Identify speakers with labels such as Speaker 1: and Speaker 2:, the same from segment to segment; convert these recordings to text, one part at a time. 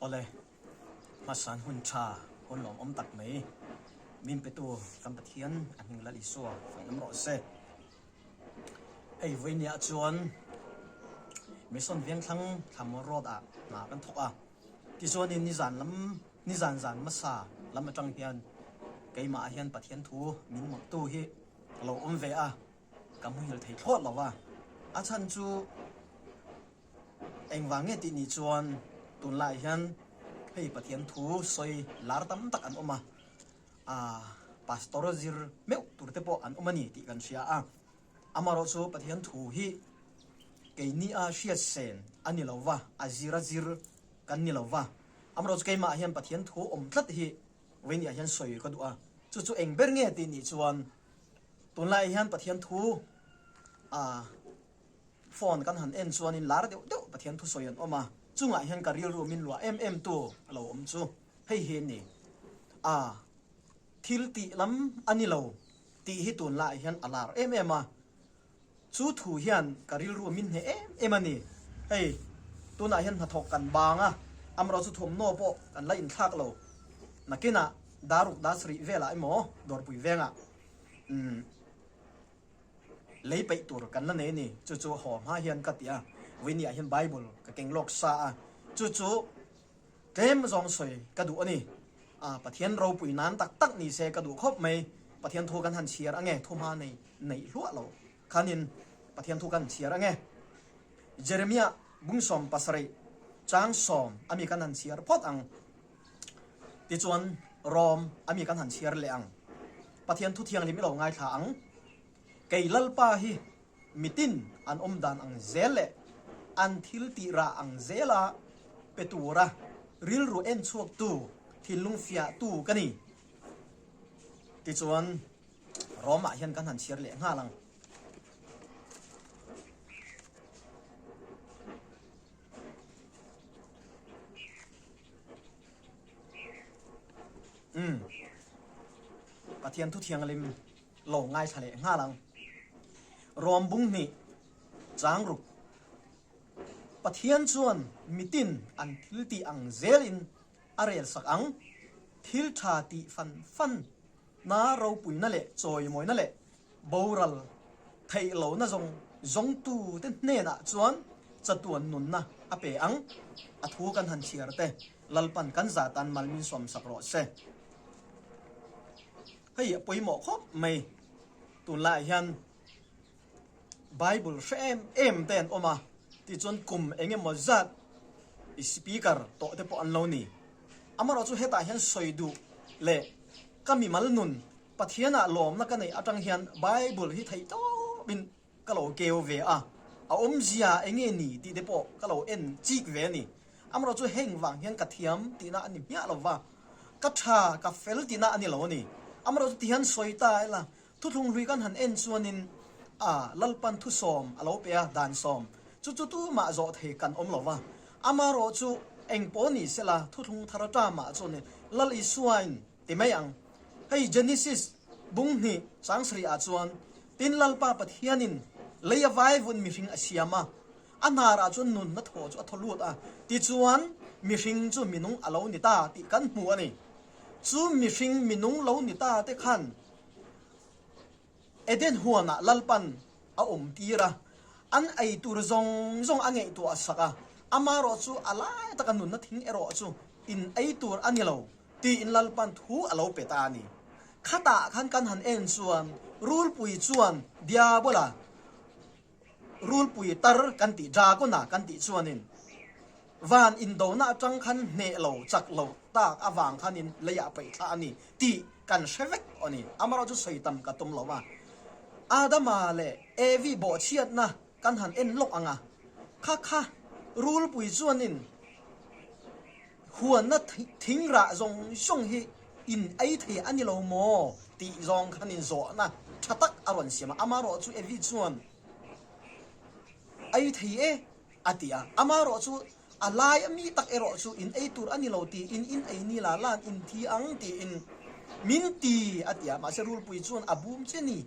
Speaker 1: Awle, hmasan hun tha, hun lawmawm tak mai min petu kan Pathian a hming Lal Isua fangawm rawh se. Hei vawinia chuan Mission Vengthlang Thlammual Road ah hna kan thawk a, tichuanin nizan lam nizan zan hmasa lam atang hian keimah ah hian Pathian thu min mawlhtu hi a lo awm ve a, ka muhil thei thlawt lo va, a chhan chu Engvang nge tih ni chuan tunlaiah hian hei Pathian thu sawi lar tam tak an awm a, aah pastor zir meuh tur te pawh an awm a ni tih kan hria a. Amaherawh chu Pathian thu hi keini a hriat sen a ni lo va, a zir a zir kan ni lo va. Amaherawh chu keimah hian Pathian thu awm tlat hi vawiiniah hian sawi ka duh a. Chu chu eng ber nge tih ni chuan tunlaiah hian Pathian thu aah Phone kan han en chuanin lar deuh deuh Pathian thusawi an awm a, chungah hian ka rilru min luah em em tu a lo awm chu hei hi a ni. A, thil tih lam a ni lo tih hi tunlaiah hian a lar em em a, chu thu hian ka rilru min hneh em em a ni. Hei, tunah hian hnathawk kan bang a, amaherawhchu thawmhnaw pawh kan la inthlak lo. Nakinah daruk dasarih velah emaw dawrpui vengah umm. Lei peih tur kan la nei a ni. Chu chu haw hma hian ka ti a, Vawinia hian Bible ka keng lawk sa a, chu chu tlem zawng sawi ka duh a ni. A, Pathian ropui nan tak tak ni se ka duh khawp mai. Pathian thu kan han chhiar ange, thu hma nei neih hluah lo khanin Pathian thu kan chhiar ange. Jeremiah bung 17 chang sawm ami kan han chhiar phawt ang. Tichuan Rom ami kan han chhiar leh ang. Pathian thu thianghlim i lo ngaithla ang. Kei Lalpa hi mitin an awm dan ang zel leh an thil tih rah ang zela pe tura rilru en chhuaktu, thinlung fiahtu ka ni. Tichuan Rom ah hian kan han chhiar leh nghal ang. Umm. Pathian thu thianghlim lo ngaithla leh nghal ang. Rawm bung hnih chang ruk. Pathian chuan mitin an thil tih ang zelin a rel sak ang. Thil tha tih fan fan na ropuina leh chawimawina leh Boral theih lohna zawng zawngtute hnenah chuan chatuan nunna a pe ang. A thu kan han chhiar te, Lalpan kan zatan mal min sawmsak rawh se. Hei a pawimawh khawp mai. Tunlaiah hian Bible hre em em te an awm a, tichuan kum eng emaw zat i speaker tawh te pawh an lo ni. Amaherawhchu chu hetah hian sawi duh leh ka mimal nun Pathianah lawmna ka neih atang hian Bible hi theih tawpin ka lo keu ve a, a awmzia enge ni tih te pawh ka lo en chik ve a ni. Amaherawh chu heng vang hian ka thiam tihna a ni hmiah lo va, ka tha, ka fel tihna a ni lo a ni. Amaherawh chu tihian sawi ta ila, thuthlung hlui kan han en chuanin a Lalpan thusawm a lo pe a, dan sawm chu chu tumah zawh thei kan awm lo va. Amaherawh chu engpawh ni sela thuthlung thar aṭamah chuanin Lal Isuain Ti mai ang. Hei Genesis bung hnih changsarih ah chuan, Tin Lalpa Pathianin lei a vaivun mihring a siam a, a hnar ah chuan nunna thaw chu a thaw lut a, tichuan mihring chu minung a lo ni ta tih kan hmu a ni. Chu mihring minung lo ni ta te khan Eden huanah Lalpan a awm tir a, an ei tur zawng zawng a ngaihtuah sak a, amaherawh chu a lai taka nunna thing erawh chu in ei tur a ni lo tiin Lalpan thu a lo pe ta a ni. Khatah khan kan han en chuan rulpui chuan Diabola Rulpui tar kan tih Dragon-a kan tih chuanin van indona atang khan hneh lo, chak lo tak avang khanin leiah paih thla a ni tih kan hre vek a ni. Amaherawhchu chu sawi tam ka tum lo a. Adama leh Evi bawhchhiatna kan han en lawk ang a, kha kha rulpui chuanin Huanna thing rah zawng zawng hi in ei thei a ni lo maw? tih zawng khan in zawhna tha tak a rawn siam a, amaherawh chu Evi chuan ei thei e a ti a, amaherawh chu a lai a mi tak erawh chu in ei tur a ni lo tiin in ei ni la lan in thi ang tiin min ti a ti a, mahse rulpui chuan a bum che ni,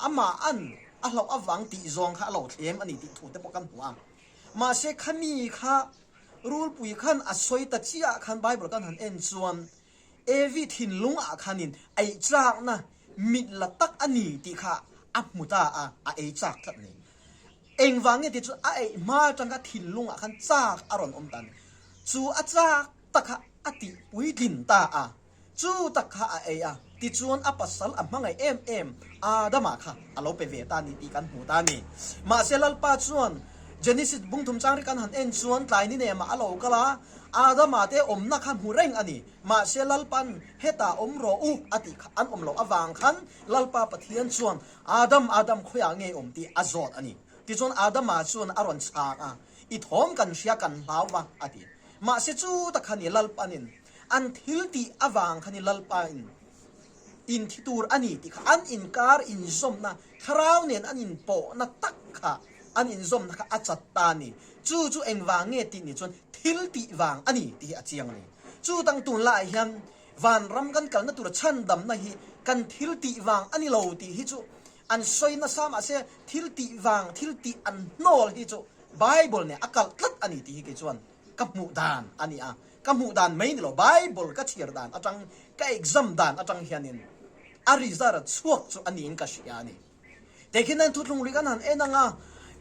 Speaker 1: amah an a hlauh avang tih zawng kha a lo thlem a ni tih thu te pawh kan hmu a, mahse khami kha. Rulpui khan a sawi ta chiah khan Bible kan han en chuan Evi thinlung ah khanin ei chakna mit la tak a ni tih kha a hmu ta a, a ei chak tlat a ni. Engvang nge tih chu a ei hma atanga thinlung ah khan chak a rawn awm ta a ni. Chu a chak tak kha a tih puitlin ta a. Chu tak kha a ei a, tichuan a pasal a hmangaih em em Adama kha a lo pe ve ta a ni tih kan hmu ta a ni. Mahse Lalpa chuan Genesis bungthum changri kan han en chuan tlai ni nemah a lo kal a, Adama te awmna kha hmu reng a ni. Mahse Lalpan hetah awm rawh u a tih kha an awm loh avang khan Lalpa Pathian chuan Adam, Adam khawiah nge awm tih a zawt a ni. Tichuan Adama chuan a rawn chhang a, I thawm kan hria kan hlau va a ti. Mahse chu tak kha ni Lalpanin An thil tih avang khan i Lalpa in in thi tur a ni tih kha an inkar inzawmna, thlarau nen an inpawhna tak kha an inzawmna kha a chat ta a ni. Chu chu engvang nge tih ni chuan thil tih vang a ni tih hi a chiang a ni. Chu tang tunlaiah hian vanram kan kalna tur chhandamna hi kan thil tih vang a ni lo tih hi chu an sawi nasa mahse thil tih vang, thil tih an hnawl hi chu Bible nen a kalh tlat a ni tih hi kei chuan ka hmuh dan a ni a. Ka hmuh dan mai ni lo, Bible ka chhiar dan atang, ka exam dan atang hianin a result a chhuak chu a niin ka hria a ni. Tehkhin hian thuthlung ri kan han en ang a,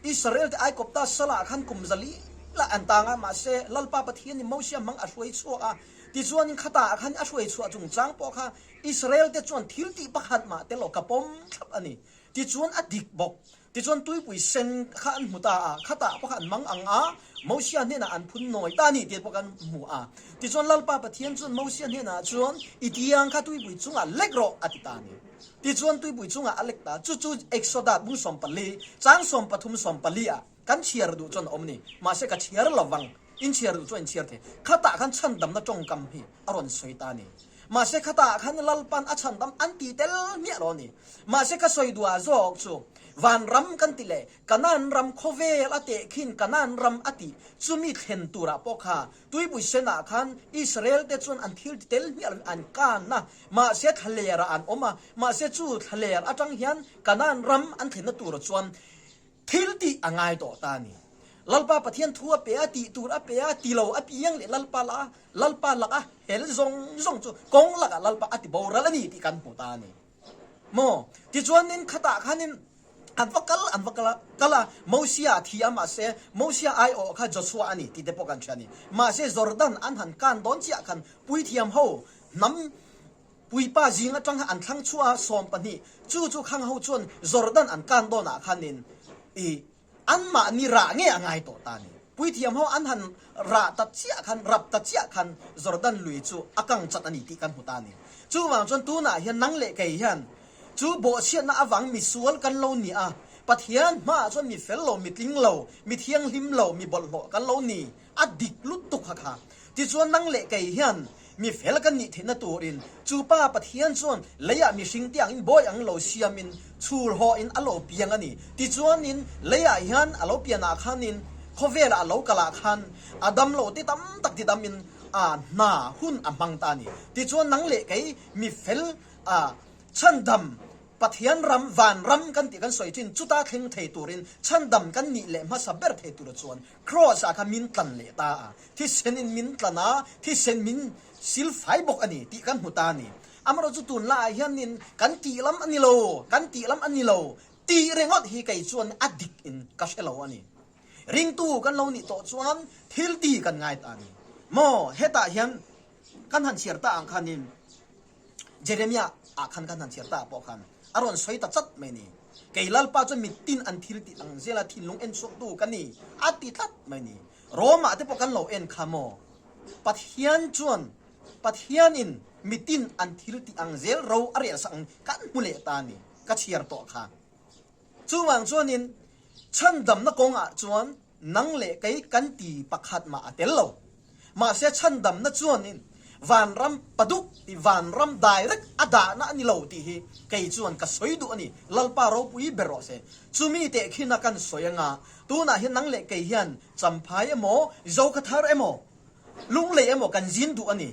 Speaker 1: Israel te Aikopta salah khan kum zali lah an tang a, mahse Lalpa Pathianin Mosia hmang a hruai chhuak a, tichuanin khatah khan a hruai chhuah chungchang pawh kha Israel te chuan thil tih pakhat mah tel lo ka pawm thlap a ni. Tichuan a dik bawk. Tichuan tuipui sen kha an hmu ta a, khatah pawh kha an mang ang a, Mosia hnenah an phun nawi ta a ni tih pawh kan hmu a. Tichuan Lalpa Pathian chuan Mosia hnenah chuan, I tiang kha tuipui chungah lek rawh, a ti ta a ni. Tichuan tuipui chungah a lek ta. Chu chu Exoda bung 14, chang 13 14 ah kan chhiar duh chuan a awm a ni. Mahse ka chhiar lo vang, in chhiar duh chuan in chhiar thei. Khatah khan chhandamna tawngkam hi a rawn sawi ta a ni. Mahse khatah khan Lalpan a chhandam an ti tel hmiah lo a ni. Mahse ka sawi duah zawk chu Vanram kan ti leh Kanaan ram khawvel a teh khin Kanaan ram a tih chumi thlen turah pawh kha tuipui senah khan Israel te chuan an thil ti tel hmiah lovin an kan a, mahse thlaler ah an awm a, mahse chu thlaler atang hian Kanaan ram an thlenna turah chuan Thil tih a ngai tawh ta a ni. Lalpa Pathian thu a pe a, tih tur a pe a, ti lo a piang leh Lalpa lak a, Lalpa lak a hel zawng zawng chu kawng lakah Lalpa a ti boral a ni tih kan hmu ta a ni. Maw? Tichuanin khatah khanin an va kal an va kal a, kal a, Mosia a thi a, mahse Mosia aiawh kha Joshua a ni tih te pawh kan hria a ni. Mahse Jordan an han kan dawn chiah khan puithiam ho hnam Puipa zing atang an thlang chhuah a 12 chu chu khang ho chuan Jordan an kan dawn ah khanin i anmahni rah nge a ngai tawh ta ni. Puithiam ho an han rah ta chiah khan rap ta chiah khan Jordan lui chu a kang chat a ni tih kan hmu ta ni. Chuvang chuan tunah hian nang leh kei hian chu bawhchhiatna avang misual kan lo ni a, Pathian hmaah chuan mi fel lo, mi tling lo, mi thianghlim lo, mi bawlhhlawh kan lo ni. A dik lutuk kha kha. Tichuan nang leh kei hian mi fel kan nih theihna turin chu Pa Pathian chuan leiah mihring te angin bawi ang lo siamin chhur hawhin a lo piang a ni. Tichuanin leiah hian a lo pianah khanin khawvelah a lo kalah khan a damlo te tam tak ti damin a hna hun a hmang ta a ni. Tichuan nang leh kei mi fel a chhandam Pathian ram, van ram kan tih kan sawi thin chuta thleng thei turin chhandam kan nih leh hmasa ber thei tura chuan Kraws ah khan min tlan leh ta a, thisen in min tlan a, thisen min sil fai bawk a ni tih kan hmu ta a ni. Amaherawhchu tunlaiah hianin kan tih lam a ni lo, kan tih lam a ni lo tih ringawt hi kei chuan a dik in ka hre lo a ni. Ringtu kan lo nih tawh chuan thil ti kan ngai ta a ni. Maw hetah hian kan han chhiar ta ang khanin Jeremiah ah khan kan han chhiar ta ah pawh khan a rawn sawi ta chat mai ni. Kei Lalpa chuan mitin an thil tih ang zela thinlung en chhuaktu ka ni a ti tlat mai ni. Rome ah te pawh kan lo en kha maw? Pathian chuan Pathianin mitin an thil tih ang zel ro a rel sak ang kan hmu leh ta ni ka chhiar tawh kha. Chuvang chuanin chhandamna kawngah chuan Nang leh kei kan ti pakhat mah a tel lo. Mahse chhandamna chuanin vanram paduk tih vanram direct a dahna a ni lo tih hi kei chuan ka sawi duh a ni. Lalpa ropui ber rawh se. Chumi teh khina kan sawi anga tunah hian nang leh kei hian Champhai emaw, Zokhathar emaw, Lunglei emaw kan zin duh a ni.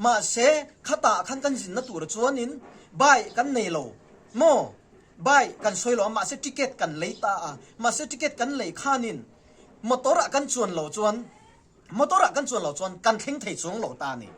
Speaker 1: Mahse khatah khan kan zinna tur chuanin bike kan nei lo maw? Bike kan sawi lo a, mahse ticket kan lei ta a, mahse ticket kan lei khanin motor ah kan chuan lo chuan Motor ah kan chuan lo chuan kan thleng thei chuang lo ta a ni.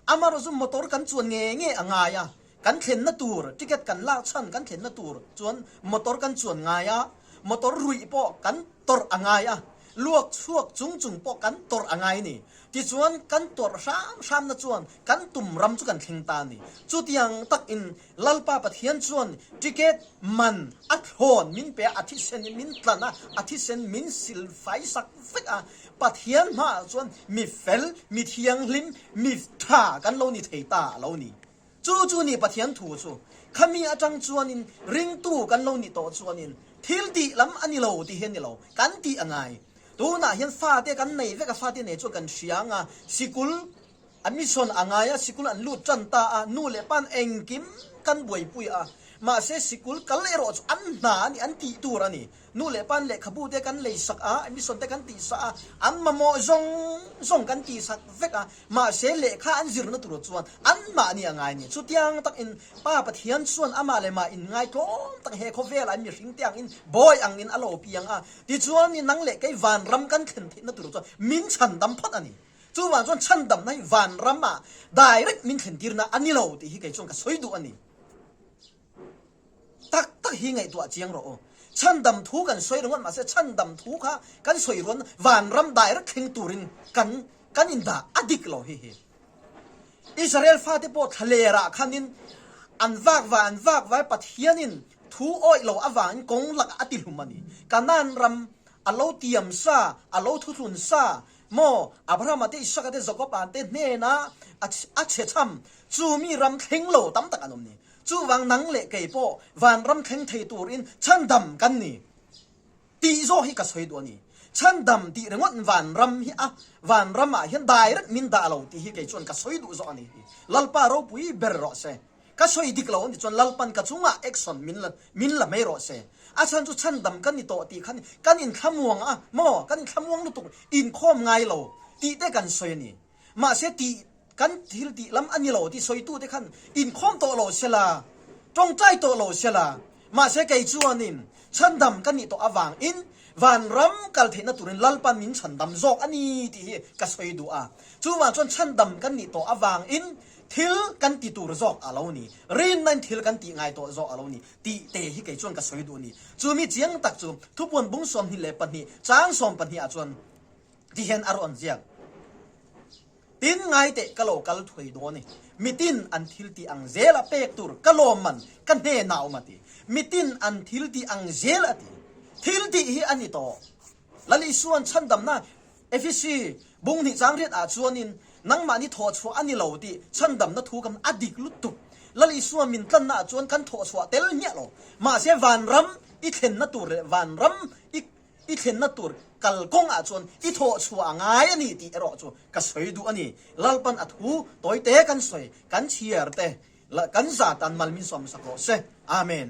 Speaker 1: Amaherawh chu motor kan chuan nge nge a ngai a, kan thlenna tur ticket kan lak chhan kan thlenna tur chuan motor kan chuan ngai a, motor ruih pawh kan tawrh a ngai a, luak chhuak chung chung pawh kan tawrh a ngai a ni. Tichuan kan tawrh hram hramna chuan kan tum ram chu kan thleng ta a ni. Chutiang takin Lalpa Pathian chuan ticket man a thlawn min pe a, a thisen in min tlan a, a thisen min sil fai sak vek a, Pathian hmaah chuan mi fel, mi thianghlim, mi tha kan lo ni thei ta a lo ni. Chu chu ni Pathian thu chu. Khami atang chuanin ringtu kan lo nih tawh chuanin thil tih lam a ni lo tih hi a ni lo, kan tih a ngai. Tunah hian fate kan nei vek a, fate nei chuan kan hria ang a, sikul a mission a ngai a, sikul an lut tan ta a, nu leh pan engkim kan buaipui a, mahse sikul kal erawh chu an hna a ni, an tih tur a ni. Nu leh pan lehkhabu te kan lei sak a, admission te kan tih sak a, an mamawh zawng zawng kan tih sak vek a, mahse lehkha an zirna tur chuan anmahni a ngai a ni. Chutiang takin Pa Pathian chuan amah leh mah inngai tlawm tak he khawvelah in mihring te angin bawi angin a lo piang a, tichuan nang leh kei vanram kan thlen theihna tur chuan min chhandam phawt a ni. Chuvang chuan chhandamna hi vanramah direct min thlentirna a ni lo tih hi kei chuan ka sawi duh a ni. Tak tak hi ngaihtuah chiang rawh aw. Chhandam thu kan sawi ringawt mahse chhandam thu kha kan sawi ruan vanram direct thleng turin kan kan indah a dik lo hi hi. Israel fate pawh thlalerah khanin an vak vai an vak vai Pathianin thu awih lo avangin kawng lakah a ti hlum a ni. Kanaan ram a lo tiam sa, a lo thuthlun sa maw Abrahama te Isaka te Jakoba te hnena a chhechham chu mi ram thleng lo tam tak an awm ni. Chuvang nang leh kei pawh vanram thleng thei turin chhandam kan ni tih zawk hi ka sawi duh a ni. Chhandam tih ringawt vanram hi a vanram ah hian direct min dah lo tih hi kei chuan ka sawi duh zawk a ni. Lalpa ropui ber rawh se. Ka sawi dik lo a ni chuan Lalpan ka chungah action min la min la mai rawh se. A chhan chu chhandam kan ni tawh tih khan kan inthlamuang a maw kan inthlamuang lutuk inkhawm ngai lo tih te kan sawi a ni. Mahse tih Kan thil tih lam a ni lo tih sawitute khan inkhawm tawh lo sela, tawngtai tawh lo sela, mahse kei chuanin chhandam ka nih tawh avangin vanram kal theihna turin Lalpan min chhandam zawk a ni tih hi ka sawi duh a. Chuvang chuan chhandam kan nih tawh avangin thil kan ti tur zawk a lo ni, rinnain thil kan tih ngai tawh zawk a lo ni tih te hi kei chuan ka sawi duh a ni. Chumi chiang tak chu Thupuan bung 22 chang 12 ah chuan ti hian a rawn ziak. Tin ngai teh ka lo kal thuai dawn e. Mitin an thil tih ang zel a pek tur ka lawm man ka hnenah awm a ti. Mitin an thil tih ang zel a ti. Thil tih hi a ni tawh. Lal Isuan chhandamna Efesi bung hnih chang riat ah chuanin nangmahni thawhchhuah a ni lo tih chhandamna thu kan a dik lutuk. Lal Isuan min tlanna ah chuan kan thawhchhuah tel hmiah lo. Mahse vanram i thlenna tur leh vanram i I thlenna tur kalkawng ah chuan i thawh chhuah a ngai a ni tih erawh chu ka sawi duh a ni. Lalpan a thu tawite kan sawi, kan chhiar te, kan zatan mal min sawm sak rawh se. Amen.